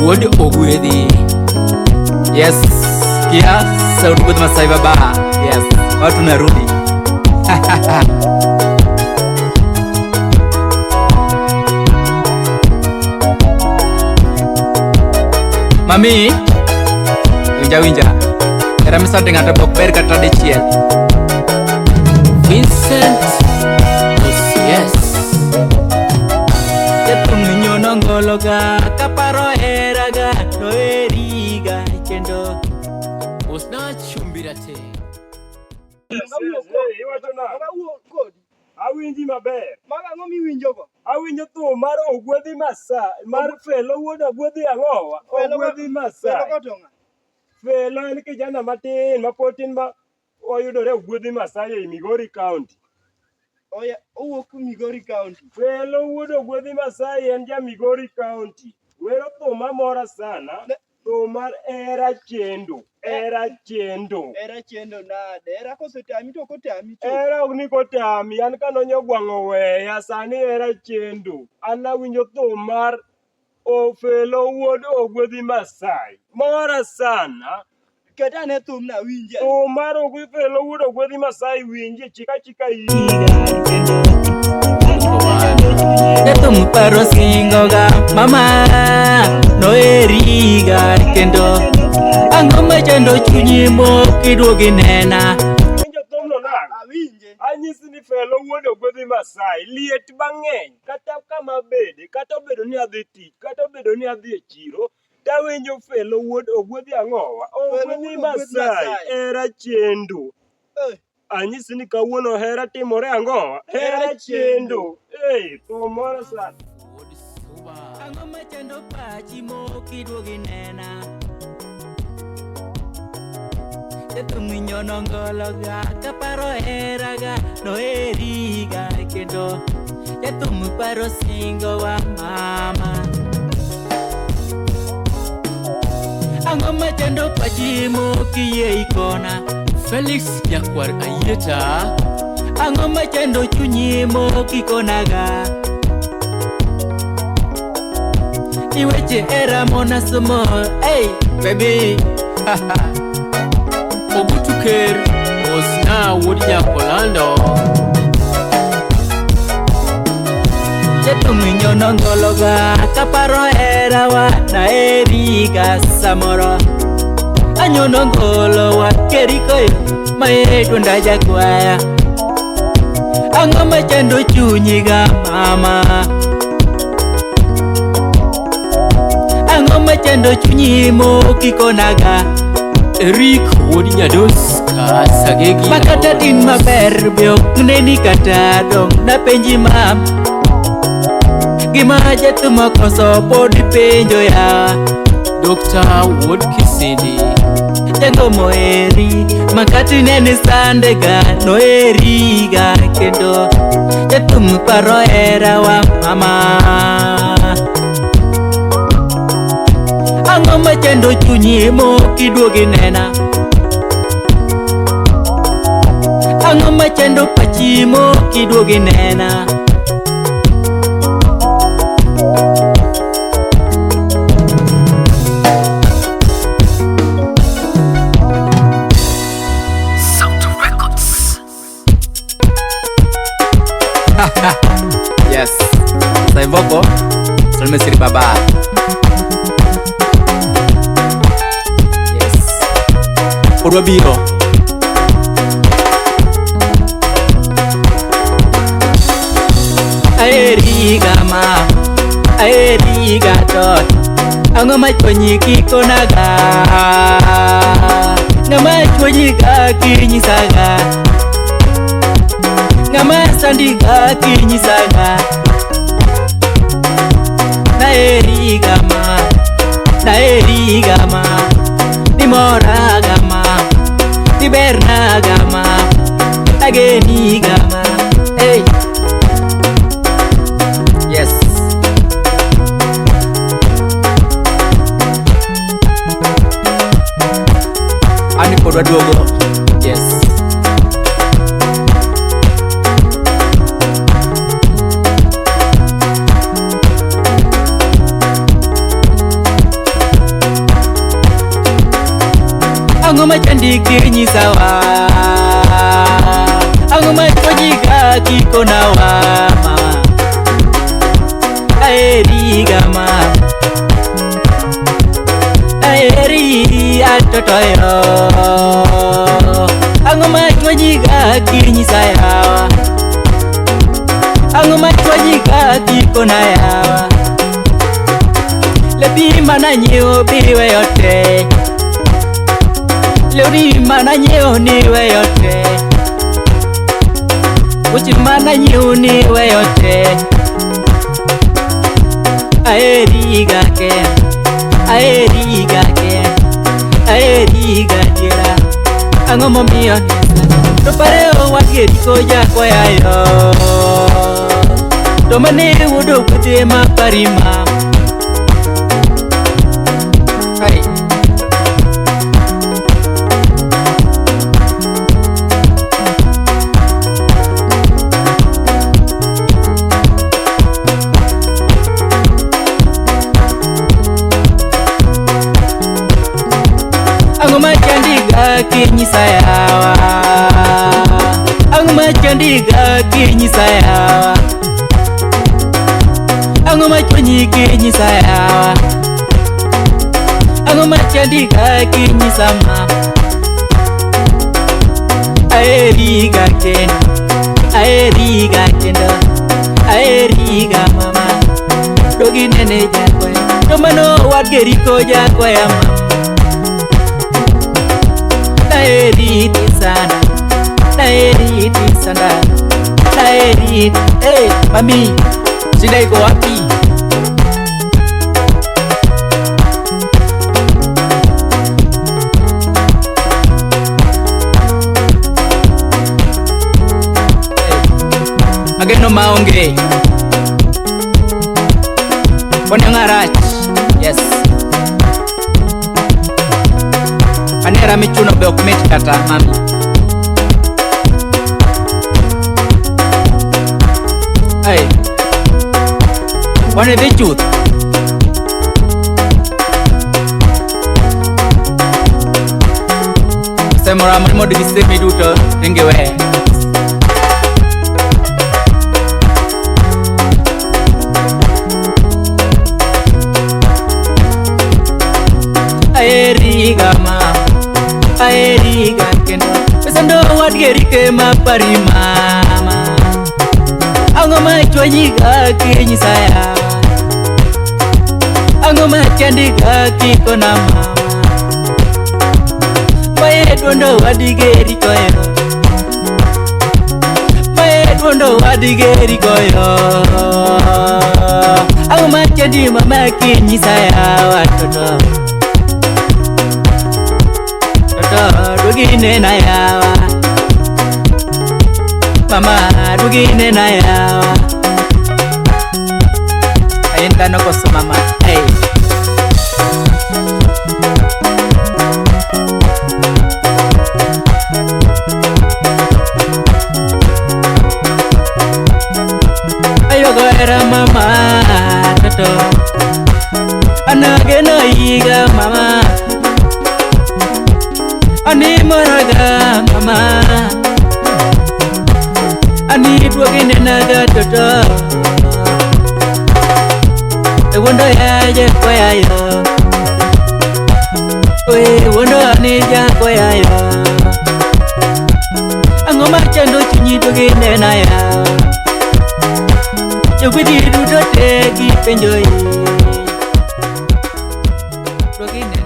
Wuod Ogwedhi. Yes, kia sauti Gwedhi Masai baba. Yes, watu narudi. Mami, winja winja. Era misante ng'ato ok ber kata dichiel. Vincent Osies. Jathum nyono ngologa kaparo heraga noeriga kendo Osna chumbirate. Iwacho nang'o? Awuo kodi. Awinji maber. Mago ang'o miwinjogo? Awinjo thum mar Ogwedhi Masai, mar Felo wuod Ogwedhi ang'owa? Ogwedhi Felo Masai. koto ng'a? Felo en kijana matin mapod tin ma oyudore Ogwedhi Masai ei Migori County. Oya, owuok Migori County. Felo wuod Ogwedhi Masai en ja Migori County. Wero thum mamora sana, thum mar hera chendo, hera chendo. Era chendo nade? Era kosetami to ok otami chuth. Hera ok ni kotami, an ka nonyo gwang' oweya, sani hera chendo. An awinjo thum mar Ofelo wuod Ogwedhi Masai. Mora sana. Ket ane thumno awinje. Thum mar Ofelo wuod Ogwedhi Masai winje, chika chika iti. Jathum paro singoga mama noeriga kendo ang'o machando chunyi mok iduogi nena. Winjo thumno nang'o? Awinje. Anyisi ni Felo wuod Ogwedhi Masai liet mang'eny kata kama abede, kata obedo ni adhi tich, kata obedo ni adhi e chiro, tawinjo Felo wuod Ogwedhi ang'owa? Felo Ogwedhi wuod Ogwedhi Masai, Masai. hera chendo. Eh, Anyisi ni kawuono hera timore ang'owa? Hera Hera chendo. Ei, thum moro sana. Ang'o machando pachi mok iduogi nena? Jathum nyono ngologa kaparo heraga noeriga kendo jathum paro singowa mama. Ang'o machando pachi mok iyie ikona? Felix Nyakwar Ayieta, Ang'o machando chunyi mok ikonaga? Ni weche hera mona somo, hey baby. Ogutu Ker, Osna wuod Nyakolando, Jathum nyono ngologa kaparo herawa naeriga samoro anyono ngolowa kerikoyo mae dwonda jakwaya ang'o machando chunyiga mama ang'o machando chunyi mokikonaga Eric wuod Nyados Kasagegi, makata tin maber be ok neni kata dong napenji mam gima jathum okoso pod ipenjo ya Dr. wuod Kisindi, jango eri makati neni sandega noeriga kendo jathum paro herawa mama ang'o machando chunyi mok iduogi nena ang'o machando pachi mok iduogi nena Yes. Saimboko, Salme Siri Baba. Yes. Pod wabiro. Aeriga ma, aeriga to. Ang'o machonyi kikonaga? Ng'ama chonyi ga kinyisaga? Ng'ama sandiga kinyisaga? Naeriga ma, naeriga ma, nimoraga ma, nibernaga ma, ageniga ma. Hey. Yes. Ani pod waduogo. Yes. chandi kinyisawa? Ang'o ma chwanyiga kikonawa mama? Aheriga ma, aheri atotoyo. Ang'o ma chwanyiga kinyisa yawa? Ang'o ma chwanyiga kikona yawa? Lepi mana nyiewo biweyo te, lewni mana nyiewo niweyo te, wuoche mana nyiewo niweyo te. Aheriga ken, aheriga ken, aheriga diera. Ang'o momiyo to pareo wageriko jakwayayo? To mane wuodo kwethe ma parima. Ai. Ang'o ma chandiga kinyisa yawa? Ang'o ma chandiga kinyisa yawa? Ang'o ma chwanyi kinyisa yawa? Ang'o ma chandiga kinyisa ma? Aheriga kendo, aheriga kendo, aheriga mama. Dogi nene jakwaya, to mano wageriko jakwaya mama. Naeriti sana, naeriti sana, naeriti. Hey, mami, shida iko wapi? Hey, ageno maonge. Kwani ang'o rach? Yes. Anera michuno be ok mit kata mami. Ai. Kwani dhi chuth? Osemora mana mondo gisemi duto ringi we. Aheriga ma, aheriga kendo. Pesando wadgerike ma pari mama. Ang'o ma chwanyiga kinyisa yawa? Ang'o ma chandiga kikona mama? Mae duondo wadigeri koyo, mae duondo wadigeri koyo. Ang'o ma chandi mama kinyisa yawa toto? Toto duogi nena yawa, mama duogi nena yawa. Ayen dhano koso mama? Hey. Aywago hera mama toto, an ageno higa mama, animoraga mama, ani duogi nenaga toto. E wuondo ya jakwayayo, we wuondo ani jakwayayo. Ang'o machando chunyi duogi nena yawa? Jogwedhi duto te gipenjo. Duogi nena.